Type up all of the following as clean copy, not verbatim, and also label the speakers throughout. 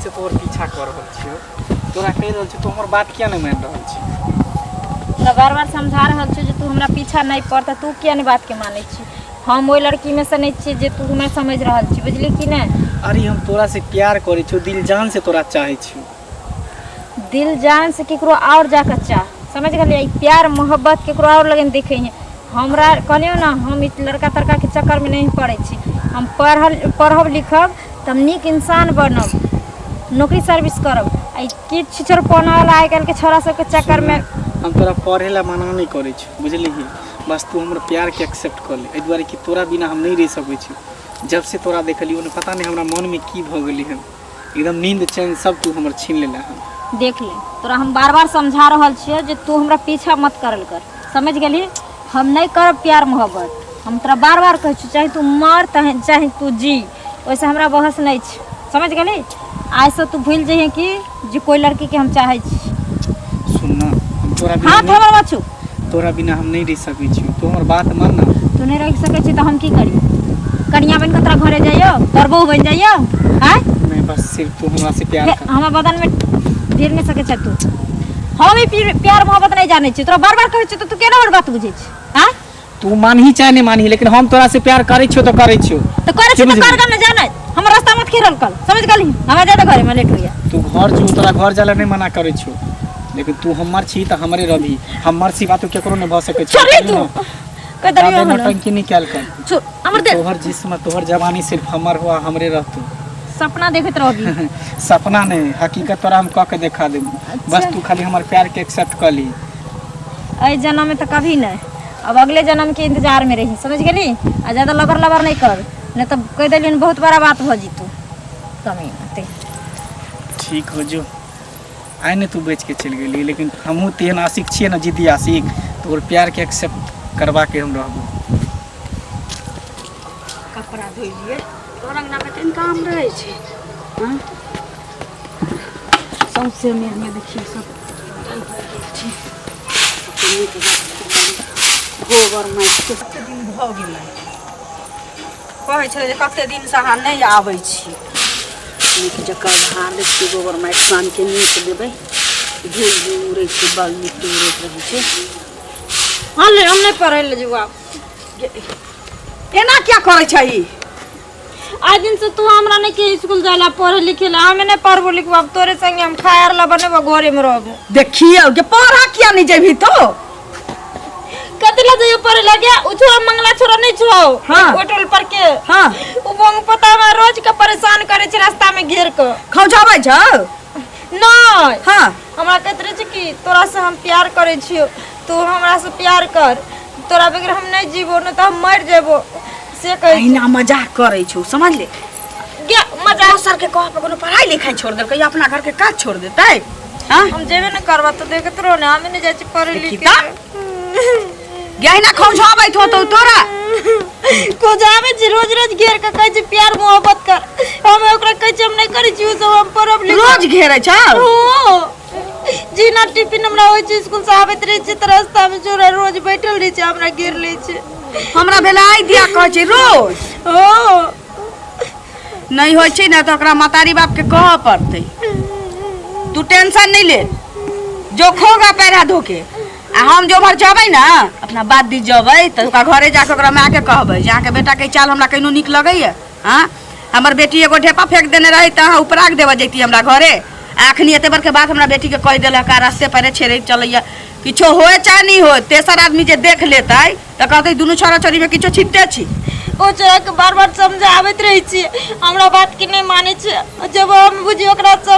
Speaker 1: दिनसँ तोहर पीछा कऽ रहल छियौ, तोरा कहि रहल छियौ, तू हमर बात किया नहि मानि रहल छी?
Speaker 2: तोरा बार बार समझा रहल छियौ जे तू हमरा पीछा नहि पड़, तऽ तू किया नहि बातके मानै छी? हम ओहि लड़कीमे से नहि छियै जे तू हमरा समझि रहल छी, बुझली कि नहि?
Speaker 1: अरे हम तोरा से प्यार करै छियौ, दिल जान से तोरा चाहै छियौ।
Speaker 2: दिल जान से केकरो और जाकर चाह, समझ गेलियै? ई प्यार मोहब्बत केकरो और लगन देखे हैं। हमरा कहलियौ ने, हम ई लड़का तड़का के चक्कर में नहीं पड़ै छी। हम पढ़ल पढ़ब लिखब तऽ हम नीक इंसान बनब, नौकरी सर्विस करब। आ ई की छिछरपना वाला आइ काल्हि के छोरा सबके चक्कर में।
Speaker 1: हम तोरा पढ़े ला मना नहीं करै छी, बुझलिही? बस तू हमर प्यार के एक्सेप्ट कर ले, एहि दुआरे कि तोरा बिना हम नहीं रहि सकै छी। जब से तोरा देखलियौ ने, पता नहीं हमरा मन में की भऽ गेलै हन, एकदम नींद चैन सब तू हमर छीन लेला हन।
Speaker 2: देख ले, तोरा हम बार बार समझा रहल छियै जे तू हमरा पीछा मत करल कर, समझ गेली? हम नहीं करब प्यार मोहब्बत। हम तोरा बार बार कहै छियौ, चाहे तू मर चाहे तू जी, ओहिसँ हमरा बहस नहीं छै, समझ गेली? आइसँ तू भूलि जइहे कि जे कोई लड़की के हम चाहै छी।
Speaker 1: सुन ना, हम तोरा बिना
Speaker 2: हाथ
Speaker 1: नहीं
Speaker 2: हमर मत छू।
Speaker 1: तोरा बिना हम नहीं रह सकै छी, तू हमर बात मान ना।
Speaker 2: तू नहीं रह सकै छी तऽ हम की करी? कनिया बनि कऽ तोरा घरे जाइयो, तोर बहू बनि जाइयो? आँय?
Speaker 1: नहीं, बस सिर्फ तू हमरा से प्यार कर।
Speaker 2: हमर बदन में भिड़ नहीं सकै छै तू। हम ई प्यार मोहब्बत नहीं जानै छी। तोरा बार बार कहै छी तऽ तू केना हमर बात बुझै छी? आँय?
Speaker 1: तू मानही चाहे नहीं मानही, लेकिन हम तोरा से प्यार करै छियो तऽ करै छियो।
Speaker 2: तऽ करै छी
Speaker 1: की
Speaker 2: तऽ
Speaker 1: बुझली?
Speaker 2: कर गन जानै, हमर रास्ता मत घेरल कर, समझ गेली? हमरा जादा घरे में लेट होइया।
Speaker 1: तू घर जो, तोरा घर जाला नहीं मना करै छियो, लेकिन तू हमर छी तऽ हमरे रहबी, हमर सिवा तू केकरो नहीं भऽ सकै छी।
Speaker 2: छोड़ तू, कह देलियो।
Speaker 1: ज्यादा
Speaker 2: हमरा
Speaker 1: नौटंकी नहीं कैल कर।
Speaker 2: छोड़ हमर दे।
Speaker 1: तोहर जिस्म तोहर जवानी सिर्फ हमर हुआ, हमरे रहतू।
Speaker 2: सपना देखैत रहबी।
Speaker 1: सपना नहीं, हकीकत तोरा हम कऽ के देखा देबू। बस तू खाली हमर प्यार के एक्सेप्ट कर ली।
Speaker 2: एहि जन्म में तऽ कभी नहीं, अब अगले जन्म के इंतजार में रही, समझ गेली? आ ज्यादा लबर लबर नहीं कर, नहीं तऽ कहि देलियन बहुत बड़ा बात भऽ जेतौ। कमी ते
Speaker 1: ठीक हो जो, आइ ने तू बच के चलि गेली, लेकिन हमहूँ तेहन आशिक छियै ने, जिद्दी आशिक, तोहर प्यार के एक्सेप्ट करबाके हम रहबो।
Speaker 3: कपड़ा धोइ लिए, तोहर अंगनामे केहन काम रहै छै? हँ, सौंसे मेलमे देखियौ सब छै। गोबर माटिके कते दिन भऽ गेलै, कहै छलै जे कते दिनसँ अहाँ नहि आबै छी। नीक जकाँ झाड़ दै छियै, गोबर माटि सानिके नीप देबै। धूल भी उड़ै छै, बल मिट्टी उड़ैत रहै छै।
Speaker 2: हाँ ले, हम नहीं पढ़े ले जेबो आब।
Speaker 3: एना किया करै छही?
Speaker 2: आइ दिन से तू हमरा नहीं के स्कूल जाला पढ़े लिखे ला, हमें नहीं पढ़बो लिखबो अब। तोरे संगे हम खाए आर ला बनेबो, घरे में रहबो।
Speaker 3: देखियौ के पढ़ा किया नहीं जेबही तो?
Speaker 2: कथी ला जइयो पढ़े लगे? उ छोरा मंगला छोरा नहीं छो?
Speaker 3: हाँ।
Speaker 2: होटल पर के।
Speaker 3: हाँ।
Speaker 2: उ बंग पता में रोज के परेशान करे छै रास्ता में घेर के।
Speaker 3: खौझाबै छौ?
Speaker 2: नहीं।
Speaker 3: हाँ।
Speaker 2: हमरा कहैत रहे छै कि तोरा से हम प्यार करे छियो, तू हमरा से प्यार कर, तोरा बगैर हम नहीं जीबो, नहीं तो हम मर जेबो, से कहै छै।
Speaker 3: अहिना मजाक करै छौ, समझ ले।
Speaker 2: गे मजाक।
Speaker 3: दोसर के कह पर कोनो पढ़ाई लिखाई छोड़ देलकै, अपना घर के काज छोड़ देतै? हाँ?
Speaker 2: हम जेबे नहीं करबा तो देखत रहो ना, हमें नहीं जाइ छी पढ़े
Speaker 3: देखी
Speaker 2: लिखे।
Speaker 3: तऽ। गहना खौझाबैत होतौ तोरा।
Speaker 2: खोजाबै छी, रोज रोज घेर के कहै छी प्यार मोहब्बत कर। हम ओकरा कहै छी हम नहीं करै छी उ सब, हम पढ़ब लिखब।
Speaker 3: रोज घेरै छौ?
Speaker 2: हो, जीना टिफिन हमरा होइ छै, स्कूल से आबैत रहै छै तऽ रास्ता में छोरा रोज बैठल रहै छै, हमरा घेर लै छै।
Speaker 3: हमरा भेल आइ दिया कहै छै रोज।
Speaker 2: हो।
Speaker 3: नहि होइ छै ने तऽ ओकरा महतारी बापके कहऽ पड़तै। तू टेंशन नहि ले, जो खोगा पैर हाथ धोके, आ हम जो उम्हर जेबै ने, अपना बात दी जेबै तऽ ओकरा घरे जाके ओकरा मायके कहबै जे अहाँके बेटाके ई चाल हमरा कहिनो नीक लगैए? हँ, हमर बेटी एगो ढेपा फेंक देने रहै तऽ अहाँ उपराग देबऽ जैती हमरा घरे, आ अखनी एते बड़के बात हमरा बेटीके कहि देलक आ रस्ते पैरे छेड़ैत चलैए। किछो होए चाहे नहि होए, तेसर आदमी जे देख लेतै तऽ कहतै दुनू छौड़ा छौड़ीमे किछो छिपते छी।
Speaker 2: ओ छोरा के बार बार समझाबैत रहै छी, हमरा बात के नहीं मानै छै। जब हम बुझी ओकरा से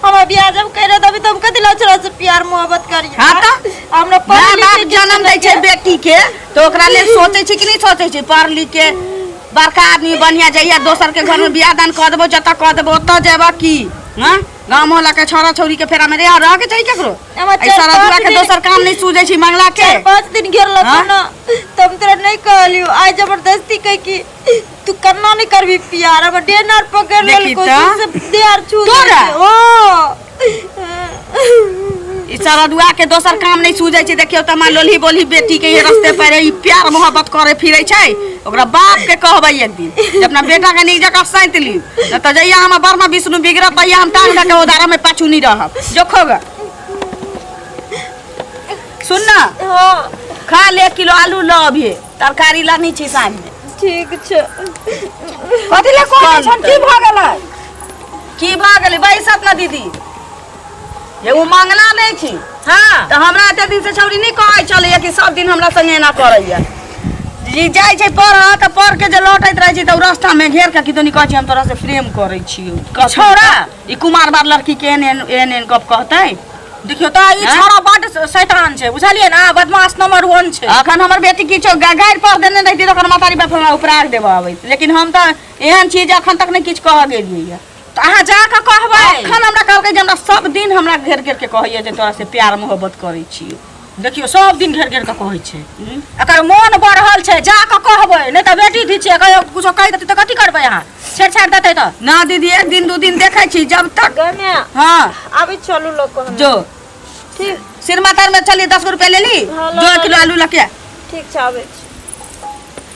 Speaker 2: हमरा बियाह जब कर देबै तऽ हम कथी ला छोरा से प्यार मोहब्बत करी?
Speaker 3: हाँ तऽ।
Speaker 2: हमरा पढ़े
Speaker 3: माय बाप
Speaker 2: लिखे के
Speaker 3: जन्म दै छै बेटी के तऽ ओकरा लेल सोचै छै कि नहि सोचै छै? पढ़ लिख के बड़का आदमी बढ़िया जइया, दोसर के घर में बियाह दान कऽ देबो, जतऽ कऽ देबो ओतऽ जेबऽ की? हाँ, गाँव मोहल्ला के छौड़ा छौड़ी के फेरा में रे रह के चाही केकरो?
Speaker 2: हमरा
Speaker 3: एहि
Speaker 2: चारि
Speaker 3: सारा
Speaker 2: पाँच
Speaker 3: दुआ के
Speaker 2: दिन
Speaker 3: दोसर काम नहीं सूझै छै मंगला के।
Speaker 2: 4-5 दिन घेरलक
Speaker 3: हाँ?
Speaker 2: ना तऽ हम तोरा नहीं कहलियो। आइ जबरदस्ती कह कि तू करना नहीं करबी प्यार, हमर डेनार पकड़
Speaker 3: देखी
Speaker 2: लेलको
Speaker 3: तऽ।
Speaker 2: से देह आर छू
Speaker 3: तोरा?
Speaker 2: देलकै। ओ।
Speaker 3: ई सरदुआ के दोसर काम नहीं सूझै छै। देखियौ तऽ हमरा लोलही बोलही बेटी के ये रस्ते पर ई प्यार मोहब्बत करे फिरै छै। ओकरा बाप के कहबै एक दिन जे अपना बेटा के नीक जकाँ सैंत ली, नहि तऽ जहिया हमर बर्मा विष्णु बिगड़त तहिया हम टांग दऽ के ओदारा में पाछू नहीं रहब। जोखो ग सुन ना,
Speaker 2: हाँ
Speaker 3: खा ले 1 किलो आलू ल, अभी तरकारी लानी छी साँझ में।
Speaker 2: ठीक छै।
Speaker 4: कथी ले कहै छन, की भऽ गेलै?
Speaker 3: की भऽ गेलै? बैसत ना दीदी, ये ओ मंगला नहि छी।
Speaker 4: हाँ
Speaker 3: तऽ हमरा एते दिन से छौड़ी नहि कहै छलैया कि सब दिन हमरा संगे एना करैया। जी जाइ छै पढ़ तऽ पढ़ के जे लौटैत रहै छै तऽ ओ रास्ता में घेर के किदो नहीं कहै छै हम तोरा से प्रेम करै छियौ।
Speaker 4: छौड़ा
Speaker 3: ई कुमार बार लड़की के एहन एहन एहन एहन गप कहतै।
Speaker 4: देखियौ तऽ ई
Speaker 3: हैं?
Speaker 4: छौड़ा बड शैतान छै, बुझलियै ना, बदमाश नंबर 1 छै।
Speaker 3: अखन हमर बेटी किछो गारि पढ़ देने रहिती तऽ ओकर महतारी बाप हमरा उपराग देबऽ आबैत, लेकिन हम तऽ एहन छी जे अखन तक नहि किछु कहऽ गेलियै।
Speaker 4: तऽ अहाँ जा कऽ कहबै।
Speaker 3: अखन हमरा कहलकै जे हमरा सब दिन हमरा घेर घेर के कहैया जे तोरा से प्यार मोहब्बत करै छियौ।
Speaker 4: देखियौ सब दिन घेर घेर कऽ कहै छै, एकर मोन बढ़ल छै, जा कऽ कहबै, नहि तऽ बेटी धी छियै, कहियो कुछो कहि देतै तऽ कथी करबै अहाँ? छेड़छाड़ देतै तऽ
Speaker 3: ना दीदी, एक दिन दू दिन देखै छी जब तक।
Speaker 2: गै माय।
Speaker 3: हाँ
Speaker 2: आबै चलू लोग को।
Speaker 3: जो
Speaker 2: ठीक
Speaker 3: सिरमातर में चलिए, 10 गो रुपया ले ली।
Speaker 2: हाँ, लो,
Speaker 3: 2
Speaker 2: लो,
Speaker 3: किलो आलू लके।
Speaker 2: ठीक छै, आबै छी।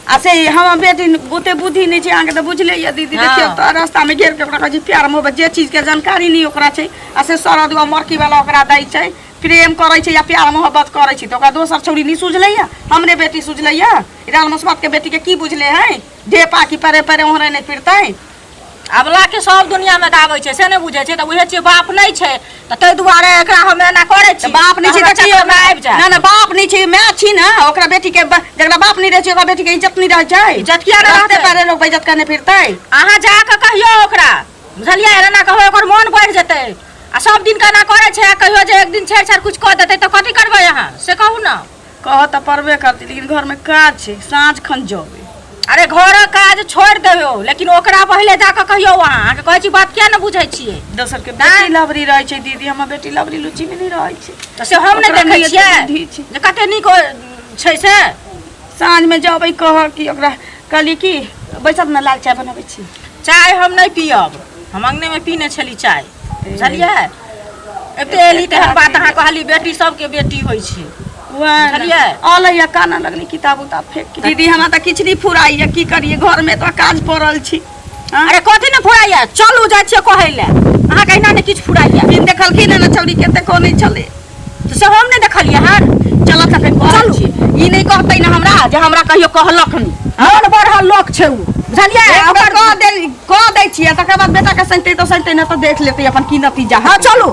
Speaker 3: आ से हमर बेटी ओते बुद्धि नहि छै, अहाँके तऽ बुझले यऽ दीदी।
Speaker 4: हाँ।
Speaker 3: देखियौ तऽ रास्ता में घेर के ओकरा कहै छै प्यार मोहब्बत, जे चीज के जानकारी नहि ओकरा छै, आ से सरदुआ मरकी वाला ओकरा दै छै, प्रेम करै छै या प्यार मोहब्बत करै छै तऽ ओकरा दोसर छौड़ी नहि सुझलै या हमरे बेटी सुझलै या। राम मसमात के बेटी के की बुझले है, ढेपा की परे परे ओहरे नहि फिरतै।
Speaker 4: अबला के सब दुनिया में दाबै छै से नहि बुझै छै, तऽ उहे छियै बाप नहि छै तऽ ताहि दुआरे एकरा हम एना करै छी।
Speaker 3: तऽ बाप नहि छै
Speaker 4: हमरा
Speaker 3: तऽ की
Speaker 4: चक्कर में आबि जाय।
Speaker 3: ना ना, बाप नहि छै माय छी ना, ओकरा बेटी के जकरा बाप नहि रहै छै ओकरा बेटी के इज्जत नहि रहै छै।
Speaker 4: इज्जत किया नहि
Speaker 3: रास्ते
Speaker 4: रहतै?
Speaker 3: पारे लोग बेइज्जत करने फिरतै।
Speaker 4: अहाँ जा कऽ कहियौ ओकरा, बुझलियै, एना कहबै ओकर मोन बढ़ि जेतै। आ सब दिन केना करै छै, आ कहियो जे एक दिन छेड़छाड़ कुछ कऽ देतै तऽ कथी करबै अहाँ, से कहू ना।
Speaker 3: कहऽ तऽ पड़बे करतै, लेकिन घरमे काज छै, साँझ खन जेबै।
Speaker 4: अरे घरक काज छोड़ि देबौ, लेकिन ओकरा पहिले जा कऽ कहियौ। अहाँ अहाँके कहै छी बात किया नहि बुझै छियै?
Speaker 3: दोसर के बेटी लवरी रहै छै दीदी, हमर बेटी लवरी लुच्ची मे नहि रहै छै।
Speaker 4: तऽ से हम नहि
Speaker 3: ओकरा
Speaker 4: देखै
Speaker 3: नहि एते
Speaker 4: छियै
Speaker 3: बुद्धि छै।
Speaker 4: जे कते नीक छै से।
Speaker 3: साँझ मे जेबै कहऽ कि ओकरा कहलियै कि बैसब ने, लाल चाय बनबै छी।
Speaker 4: चाय हम नहि पियब, हम अंगने मे पीने छली चाय, बुझलियै। एते एली तेहन बात अहाँ कहली, बेटी सबके बेटी होइ छै, बुझलियै?
Speaker 3: अलैया काना लगनी किताब उताब फेंक के। दीदी हमरा तऽ किछु नहि फुराइया, की करियै, घरमे तऽ काज पड़ल छी। हाँ?
Speaker 4: अरे कथी ने फुराइया, चलू जाइ छियै कहै लए, अहाँके अहिना ने किछु फुराइया।
Speaker 3: बिन देखलखिन ने छौड़ी कते कोनै छलै।
Speaker 4: तऽ से हम नहि देखलियै हन।
Speaker 3: चलऽ तखन कहै
Speaker 4: चलू।
Speaker 3: छी, ई नहि कहतै ने हमरा जे हमरा कहियो कहलक नहि।
Speaker 4: मोन बढ़ल लोक छै ओ, बुझलियै?
Speaker 3: एक बेर
Speaker 4: ओकर
Speaker 3: कह दै छियै, तकर बाद बेटा के सैंतै तऽ सैंतै, नहि तऽ देख लेतै अपन की नतीजा।
Speaker 4: हँ चलू।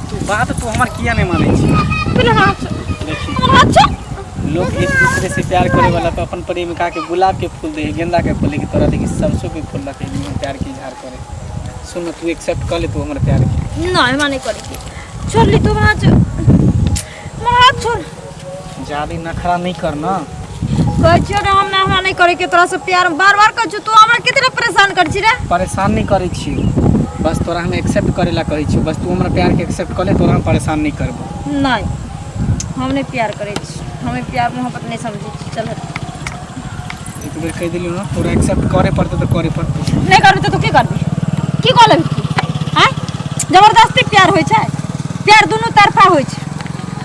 Speaker 1: तू बात तू हमर किया नहीं मानै छी? देखी लोग एक दूसरे से प्यार करे वाला तो अपन प्रेमिका के गुलाब के फूल दे, गेंदा के फूल, लेकिन तोरा देखी सरसों के फूल लगे प्यार के इजहार करे। सुन तू एक्सेप्ट कर ले तू हमर प्यार के।
Speaker 2: नहीं, हमरा नहीं करे के। छोड़ ली तू हमरा, हमरा हाथ छोड़।
Speaker 1: ज्यादा नखरा नहीं करना।
Speaker 2: कहै छियौ रे, हम ना, हमरा नहीं करे के तोरा से प्यार। बार बार कहै छियौ, तू हमरा कितना परेशान कर छी रे।
Speaker 1: परेशान नहीं करै छी, बस तोरा हम एक्सेप्ट करे ला कहै छी, बस तू हमरा प्यार के एक्सेप्ट कर ले, तोरा हम परेशान नहीं करबो।
Speaker 2: नहीं, हम नहीं प्यार करे छी, हमें प्यार मोहब्बत नहीं समझै छी। चल हट।
Speaker 1: एक बेर कहि देलियौ ना, तोरा एक्सेप्ट करे पड़तौ तऽ करे पड़तौ।
Speaker 2: नहीं करबी तऽ तू की करबी, की कऽ लेबी तू? आँय, जबरदस्ती प्यार होइ छै? प्यार दुनू तरफा होइ छै।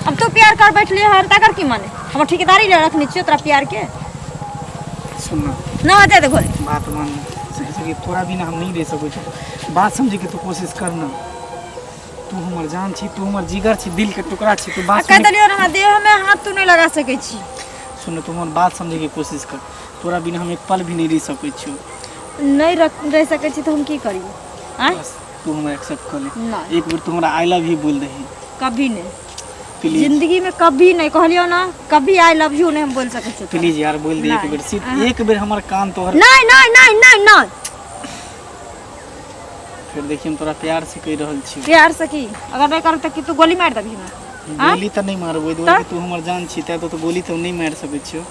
Speaker 2: अब तू प्यार कर बैठलियै हन तकर की माने? हमर ठेकेदारी ले रखने छियौ तोरा प्यार के?
Speaker 1: सुन ना,
Speaker 2: ना जाय दे घरे।
Speaker 1: बात मान सके, तोरा बिना हम नहीं रह सकै छी, बात समझे के तू कोशिश कर ना। तू हमर जान छी, तू हमर जिगर छी, दिल के टुकड़ा छी, तू
Speaker 2: आ
Speaker 1: बात
Speaker 2: कहि
Speaker 1: सुने।
Speaker 2: देलियौ ने, देह में हाथ तू नहीं लगा सकै छी।
Speaker 1: सुन, तू हमर बात समझे के कोशिश कर, तोरा बिना हम एक पल भी नहीं रह सकै छी।
Speaker 2: नहीं रह सकै छी तऽ हम की करियै? आँय,
Speaker 1: बस तू हमरा एक्सेप्ट कर ले।
Speaker 2: नहीं।
Speaker 1: एक बेर तू हमरा I love you बोल दही।
Speaker 2: कभी नहीं।
Speaker 1: प्लीज।
Speaker 2: जिंदगी में कभी नहीं, कहलियौ ना, कभी I love you नहीं हम बोल सकै छी।
Speaker 1: प्लीज यार, बोल दे एक
Speaker 2: नहीं।
Speaker 1: बेर, सिर्फ एक बेर हमर कान तोहर।
Speaker 2: नहीं नहीं नहीं नहीं नहीं।
Speaker 1: फिर देखिए हम तोरा प्यार से कहि रहल छी।
Speaker 2: प्यार से की? अगर नहीं करब तऽ की तू गोली मारि देबही हमरा?
Speaker 1: गोली तऽ नहीं मारबो, एहि दुआरे कि तू हमर जान छी, तैं तो गोली तऽ नहीं मारि सकै छियौ,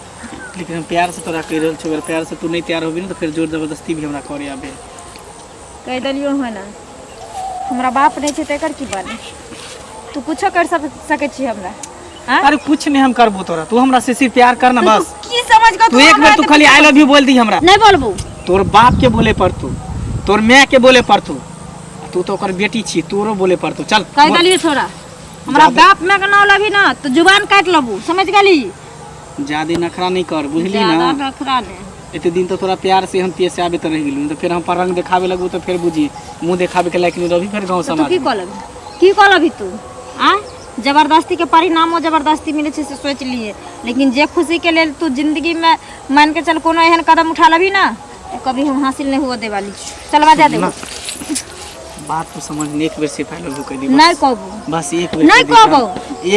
Speaker 1: लेकिन हम प्यार से तोरा कहि रहल छियौ। अगर प्यार से तू नहीं तैयार होबी ने तऽ फेर जोर जबरदस्ती भी हमरा करे आबे।
Speaker 2: कहि देलियौ हँ ना, हमरा बाप नहीं छै तऽ एकर की बात? तू कुछो कर सकै छी हमरा। आँय?
Speaker 1: अरे कुछ नहीं हम करबो तोरा तू हमरा से सिर्फ प्यार करना बस
Speaker 2: की समझ के
Speaker 1: तू एक बेर तू खाली I love you बोल दी हमरा
Speaker 2: नहीं बोलबू
Speaker 1: तोर बाप के बोले पड़तू तोर माय के बोले पड़तू तू तो ओकर बेटी छी तोरो बोले पड़तू चल
Speaker 2: कह
Speaker 1: बोल।
Speaker 2: देलिए छोरा हमरा बाप माय के नाम लभी ना तो जुबान काट लेबू समझ गेली
Speaker 1: ज्यादे नखरा नहीं कर बुझली
Speaker 2: ज्यादा
Speaker 1: ना
Speaker 2: नखरा नहीं
Speaker 1: एते दिन तो तोरा प्यार से हम पेश आबे तो रह गेलू तो फिर हम पर रंग देखावे लगू तो फिर बुझी मुंह देखावे के लायक नहीं रही फिर गांव
Speaker 2: तो तू
Speaker 1: समाज
Speaker 2: की
Speaker 1: में।
Speaker 2: कह लभी की कह लभी तू आ जबरदस्ती के परिणामो जबरदस्ती मिले छै से सोच लिए लेकिन जे खुशी के लेल तू जिंदगी में मान के चल कोनो एहन कदम उठा लभी ना तो कभी हम हासिल नहीं हुआ दे वाली चलवा जा देबो
Speaker 1: बात तो समझ नहीं एक बेर से पहले कह दी बस।
Speaker 2: नहीं कहबो
Speaker 1: बस एक बेर
Speaker 2: नहीं
Speaker 1: कह दी,
Speaker 2: कहबो।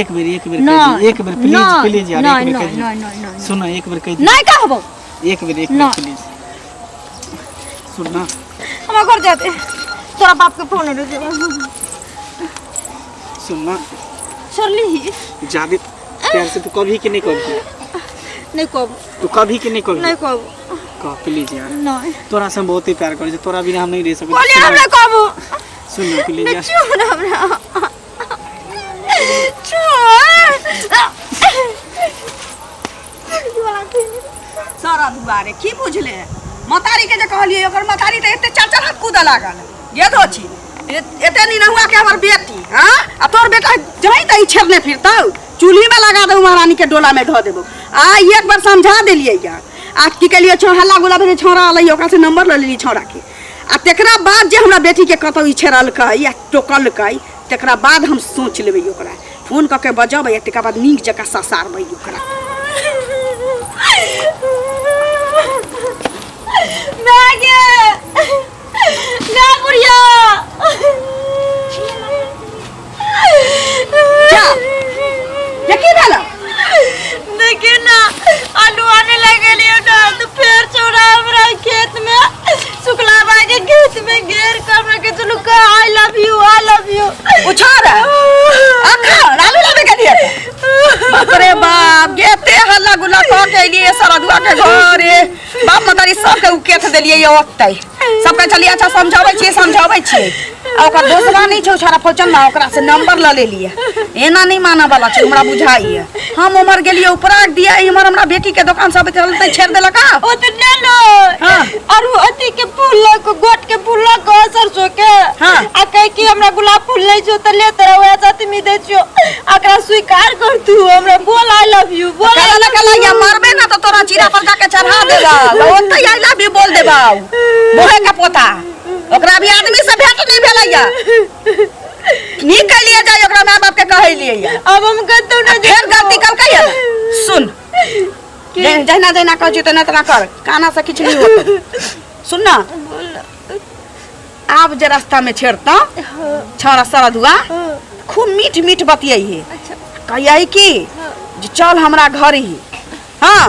Speaker 1: एक बेर एक बेर कह
Speaker 2: नहीं
Speaker 1: दी एक बेर प्लीज
Speaker 2: नहीं,
Speaker 1: प्लीज यार
Speaker 2: नहीं
Speaker 1: एक बेर कह
Speaker 2: नहीं
Speaker 1: दी
Speaker 2: नहीं नहीं नहीं
Speaker 1: सुन एक बेर कह दी
Speaker 2: नहीं कहबो
Speaker 1: एक बेर एक बेर
Speaker 2: नहीं।
Speaker 1: प्लीज सुन ना
Speaker 2: हमरा घर जाते तोरा बाप के फोन रे
Speaker 1: सुन ना
Speaker 2: छोड़ली ही
Speaker 1: ज्यादा प्यार से तू कभी के नहीं कभी
Speaker 2: नहीं कहबो
Speaker 1: तू कभी के नहीं कभी
Speaker 2: नहीं कहबो
Speaker 1: कह प्लीज यार
Speaker 2: नहीं
Speaker 1: तोरा से हम बहुत ही प्यार करै छी तोरा बिना हम नहीं रह सकै
Speaker 2: कहलिए हमरा कहबो
Speaker 1: सुन ना प्लीज यार
Speaker 2: छोड़ हमरा छोड़
Speaker 3: सारा दुआरे की बुझले मतारी के जे कहलिए ओकर मतारी तऽ एते चार चार हाथ कूदऽ लागल गेदो छी एते निनहुआ के हमर बेटी हाँ आ तोर बेटा जही तही छेड़ने फिरतौ चूल्ही में लगा देबौ महारानी के डोला में धऽ देबौ आ एक बार समझा देलियै या आ की केलियै छौ हल्ला गुल्ला भेलै छौड़ा अलै ओकरा से नंबर लऽ लेलियै छौड़ा के आ तेकरा बाद जे हमरा बेटी के कतौ ई छेड़लकै या टोकलकै तेकरा बाद हम सोच लेबै ओकरा फोन कऽ के बजबै आ तेकरा बाद नीक जकाँ ससारबै ओकरा
Speaker 2: मागे ना बुढ़िया
Speaker 3: जा ये की भेल
Speaker 2: देखिए ना आलू आने लगलियो ना तो फिर छोड़ा हमरा खेत में शुक्ला भाई के खेत में घेर कर हमरा के चलू का I love you I love you
Speaker 3: उछाड़ अखन आलू लाबे के लिए बाप रे बाप गेते हल्ला गुल्ला कऽ के एलियै सरदुआ के घरे बाप मतारी सबके उकेठ देलियै ये ओतै सबके चलिए अच्छा समझाबै छियै समझाबै छियै आ ओकर दोसरा नहि छै छाड़ा फौचन ना ओकरा से नंबर लऽ लेलियै एना नहि मानऽ वाला छै हमरा बुझाइए हम उम्हर गेलियै उपरा दिया इम्हर हमरा बेटी के दोकान सब चलते छेड़ देलक आ
Speaker 2: ओ तो ना लो
Speaker 3: हाँ।
Speaker 2: और वो अथी के फूल लऽ के गोट के फूल लऽ के सरसों के
Speaker 3: हाँ।
Speaker 2: आ कहे कि हमरा गुलाब फूल नहीं छो त ले तोरा वएह साथ में दे छियो एकरा स्वीकार कर तू हमरा बोल I love you बोल
Speaker 3: कला ना कला या मारबे ना तो तोरा चीरा पर जाके चढ़ा देबा ओतै I love you बोल देबा मोहे का पोता ओकरा भी आदमी से भेंट नहीं भेलैया नीक कैलिए जाय ओकरा माय बाप के कहलिए या
Speaker 2: अब हम कतौ ना
Speaker 3: फेर गलती कलकै या सुन जहिना जहिना कहै छियै तेना तेना कर काना से किछु नहीं होतौ सुन ना आब जे रास्ता में छेड़तौ छौड़ा सरदुआ खूब मीठ मीठ बतियाइहे कहियै कि जे चल हमरा घर ही हाँ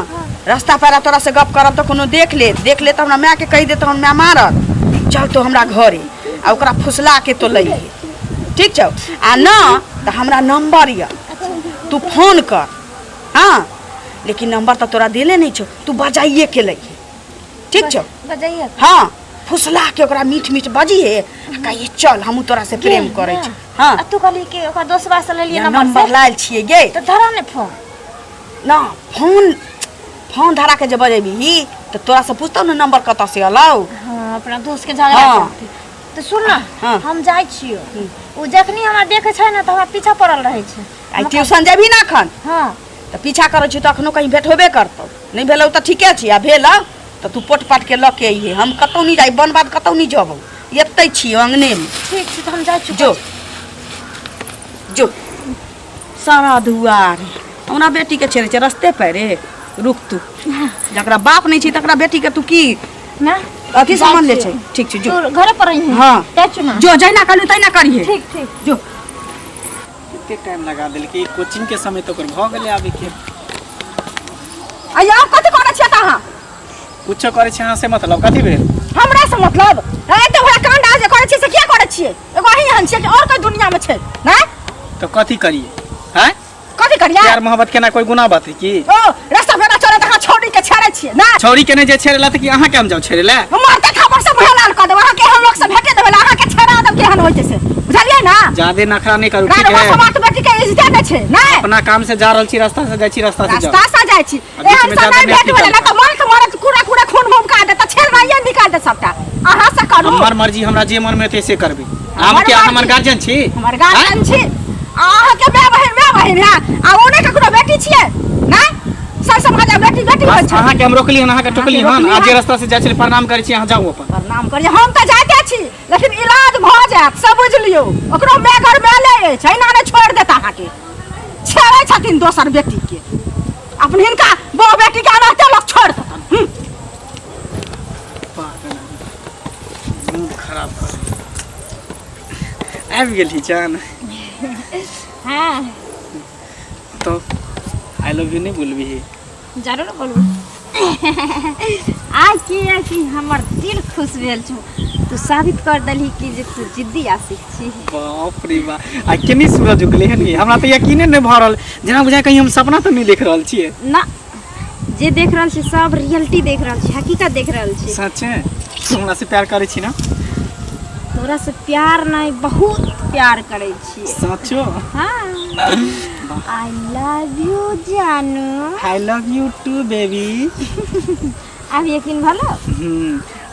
Speaker 3: रास्ता पैरा तोरा से गप करब तऽ कोनो देख ले देख ले तऽ हमरा मायके कहि देत हमर माय मारत चल तो हमरा घरे आ ओकरा फुसला के तो लइहे ठीक छौ आ न तऽ हमरा नंबर यऽ तू फोन कर हाँ लेकिन नंबर तऽ तोरा देले नहि छौ तू बजाइए के लइहे ठीक छौ
Speaker 2: बजाइए
Speaker 3: हाँ फुसला के ओकरा मीठ मीठ बजिहे आ कहिए चल हमहूँ तोरा से प्रेम करै छी हाँ
Speaker 2: आ तू कहली कि ओकर दोसवा से लेलिए
Speaker 3: या
Speaker 2: नंबर
Speaker 3: नंबर
Speaker 2: से
Speaker 3: लायल छियै गे
Speaker 2: तऽ धरा ने फोन
Speaker 3: ना फोन फोन धरा के जे बजेबही तऽ तोरा से पूछतौ ने नंबर कतऽ से अलौ
Speaker 2: हाँ अपना दोस्त के झगड़ा
Speaker 3: हाँ।
Speaker 2: करते तऽ सुन ना
Speaker 3: हाँ।
Speaker 2: हम जाइ छियो ओ जखनी हमरा देखै छै ने तऽ हमरा पीछा पड़ल रहै छै
Speaker 3: आइ ट्यूशन जेबही ना एखन
Speaker 2: हाँ
Speaker 3: तऽ पीछा करै छी तऽ अखनो कहीं भेट होबे करतौ नहि भेलौ तऽ ठीके छी आ भेल तऽ तू पोट पाट के लऽ के अइहे हम कतौ नहि जाइ बन बाध कतौ नहि जबौ एतै छी अंगने मे
Speaker 2: ठीक छै तऽ हम जाइ छी
Speaker 3: जो जो सारा दुआर हमरा बेटी के छेड़ै छै रस्ते पर रे रुक तू जकरा बाप नहि छै तकरा बेटी के तू की
Speaker 2: ना
Speaker 3: अथी सामान ले छै ठीक छै जो
Speaker 2: तू घरे पर रही
Speaker 3: हाँ।
Speaker 2: जाइ छी ना
Speaker 3: जो जहिना कहलू तहिना करिहे
Speaker 2: ठीक ठीक
Speaker 3: जो
Speaker 1: कते टाइम लगा देलकै कोचिंग के समय तऽ ओकर भऽ गेलै आबैके
Speaker 3: आ कथी करै छियै तऽ अहाँ
Speaker 1: कुछो करै छी अहाँ से मतलब कथी भेल
Speaker 3: हमरा से मतलब एते बड़ा कांड अहाँ जे करै छियै से किया करै छियै एगो अहीं एहन छियै कि और कोई दुनिया में छै नहि
Speaker 1: तऽ कथी करिए हैं
Speaker 3: कथी करियै
Speaker 1: प्यार मोहब्बत केना कोई गुनाह बात है की
Speaker 3: ओ रास्ता फेरा चले तऽ अहाँ छौड़ी के छेड़ै छियै नहि
Speaker 1: छौरी के नहि जे छेड़ेला तऽ की अहाँ के हम जाउ छेड़ेला
Speaker 3: हम मारते थापर से मुँह लाल कऽ देब अहाँ के एहन लोक से भेटे देबै अहाँ के छेड़ा देब केहन होइ छै से बुझलियै ने
Speaker 5: ना
Speaker 1: ज्यादे नखरा नहीं करू ठीक
Speaker 5: गाड़वा
Speaker 1: है
Speaker 5: समाज बेटी के इज्जत नहि छै नहि
Speaker 1: अपना काम से जा रहल छी रास्ता से जाइ छी रास्ता से जाओ
Speaker 5: रास्ता से जाइ छी
Speaker 1: आ बीच
Speaker 5: एहन
Speaker 1: में
Speaker 5: से
Speaker 1: ज्यादा
Speaker 5: नहि
Speaker 1: नहि
Speaker 5: भेट भेलै
Speaker 1: निकाल।
Speaker 5: ना तऽ मरत मरत पूरा पूरा खून भूमका देत तऽ छेलवाइए निकाल देत सबटा अहाँ से करू
Speaker 1: हमर मर्जी हमरा जे मन में हेतै से करबै हम
Speaker 5: हमर
Speaker 1: क्या हमर
Speaker 5: मर्जी।
Speaker 1: गार्जियन छी
Speaker 5: हमर गार्जियन छी आ अहाँके माय बहिन माय बहिन है आ ओ नहि ककरो बेटी छियै नहि सर समाज बेटी बेटी होइ
Speaker 1: बस
Speaker 5: छै
Speaker 1: अहाँके हम रोकली हन अहाँके टोकली हन
Speaker 5: रोकली
Speaker 1: आ जे
Speaker 5: हन।
Speaker 1: रास्ता से जाइ छलै प्रणाम करै छी अहाँ जाउ अपन
Speaker 5: प्रणाम करियै हम तऽ जाइते छी लेकिन इलाज भऽ जायत से बुझि लियौ ओकरो माय घर मायले अछि एहिना नहि छोड़ि देत अहाँके छेड़ै छथिन दोसर बेटीके अपन हिनका बहु बेटीके एनाहिते लोक छोड़ि देतन हूँ।
Speaker 1: पागल आदमी। मूड खराब कर आबि गेलही जान
Speaker 2: हाँ
Speaker 1: तो I love you नहीं बोलबी
Speaker 2: जरूर बोलबो आज की है कि हमर दिल खुश भेल छौ तू साबित कर दलही कि जे तू जिद्दी आशिक छी
Speaker 1: बाप रे बाप आ केनी सूरज उगले हन गे? हमरा तऽ यकीने नहि भऽ रहल जेना बुझाय कहीं हम सपना तऽ नहि देख रहल छियै
Speaker 2: ना जे देख रहल छी सब रियलिटी देख रहल छी हकीकत देख रहल छी
Speaker 1: सचे तू हमरा से प्यार करै छी ना
Speaker 2: तोरा से प्यार नहीं बहुत प्यार करै छी
Speaker 1: सचो
Speaker 2: हाँ I love you जानू
Speaker 1: I love you too baby
Speaker 2: आब यकीन भलो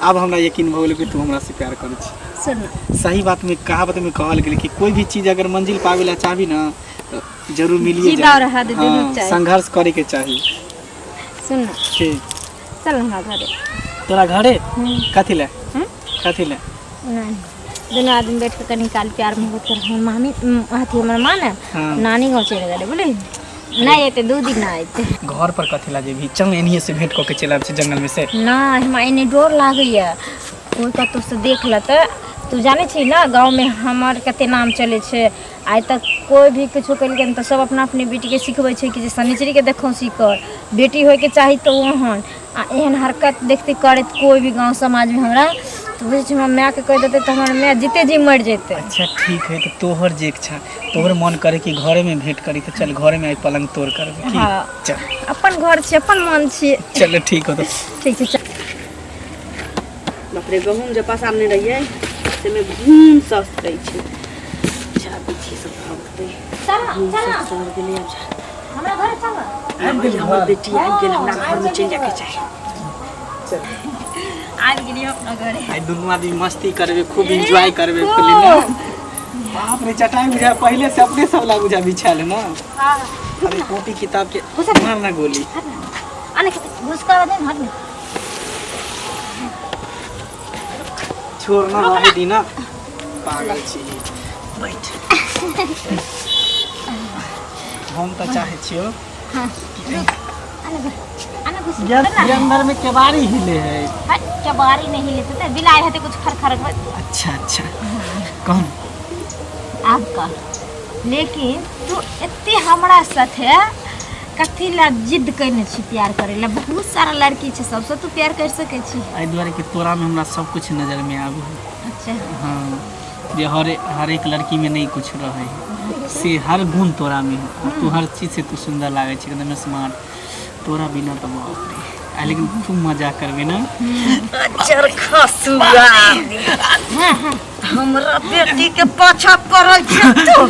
Speaker 1: आब हमरा यकीन भऽ गेलै कि तू हमरा से प्यार करै छी
Speaker 2: सुन
Speaker 1: सही बात में कहावत में कहल गेलै कि कोई भी चीज अगर मंजिल पावे ला चाहबी ना तो जरूर मिलिए
Speaker 2: जिद
Speaker 1: जाए
Speaker 2: और हद दुनू चाही।
Speaker 1: संघर्ष करे के चाही
Speaker 2: सुन
Speaker 1: ठीक
Speaker 2: चल हमरा घरे
Speaker 1: तोरा घरे कथी ले
Speaker 2: हम्म?
Speaker 1: कथी ले
Speaker 2: नहीं दुनू आदमी बैठ के कनी काल प्यार मोहब्बत कर हमर मामी अथी हमर माँ ने
Speaker 1: हाँ।
Speaker 2: नानी गाँव चलि गेलै बुझली नहि एतै दू दिन नहि एतै
Speaker 1: घर पर कथी ला जेबही चल एनहिए से भेंट कऽ के चलि आबै छी जंगल में से
Speaker 2: नहि हमरा एने डर लागैए कोइ कतहुसँ देख लेतै तू जानै छी ने गाँवमे हमर कते नाम चलै छै आइ तक कोइ भी किछो केलकै तऽ सब अपना अपने बेटीके सिखबै छै कि जे शनिचरीके देखौ सीकर बेटी होइके चाही तऽ ओहन आ एहन हरकत देखतै करैत कोइ भी गाँव समाजमे हमरा तऽ बुझै छी हमरा मायके कहि देतै तऽ हमर माय जीते जी मरि जेतै
Speaker 1: अच्छा ठीक है तो तोहर जे इच्छा तोहर मन करे कि घरे में भेंट करी तो चल घरे में आई पलंग तोड़ करबे की
Speaker 2: हाँ।
Speaker 1: चल
Speaker 2: अपन घर छै अपन मन छियै
Speaker 1: चल ठीक हो तो
Speaker 2: ठीक छै चल
Speaker 3: बाप रे गहूँम जे पसारने रहियै ताहिमे घून ससरै छै अच्छा बिछी सब भगतै
Speaker 2: चल चल
Speaker 3: सर गेलै आब जा।
Speaker 2: हमरा घरे चल
Speaker 3: आबि गेल हमर बेटी आबि गेल हमरा घरमे चलि जायके चाही
Speaker 2: आबि गेलियै अपना घरे
Speaker 1: आई दुनू आदमी मस्ती करबे खूब एंजॉय करबे फिल्म में बाप रे चटाई बुझा पहले से अपने सब ला बुझा बिछायल है ना
Speaker 2: हाँ
Speaker 1: अरे कॉपी किताब के मार ना गोली
Speaker 2: आने घुसका दे हट ना
Speaker 1: छोड़ ना रहने दी ना पागल छी बैठ हम तऽ चाहे छियो
Speaker 2: आने घुस
Speaker 1: ये ये अंदर में केबाड़ी हिले है
Speaker 2: हट क्या बारी नहीं लेते ते बिलाय हेते कुछ खर खर
Speaker 1: अच्छा अच्छा कौन
Speaker 2: आब कह लेकिन तू एते हमरा साथे कथी ला जिद कयने छी प्यार करे ला बहुत सारा लड़की छै सबसँ तू प्यार कर सकै छी
Speaker 1: एहि दुआरे कि तोरा में हमरा सब कुछ नजर में आबे है
Speaker 2: अच्छा
Speaker 1: हाँ जे हर हर एक लड़की में नहीं कुछ रहे है से हर गुण तोरा में है और तू हर चीज से तू सुंदर लागे छै एकदम स्मार्ट तोरा बिना तो बाप रे आ लेकिन खूब मजा करबे ना
Speaker 3: चरखा सुआ हमरा बेटी के पाछा पड़ल छै तू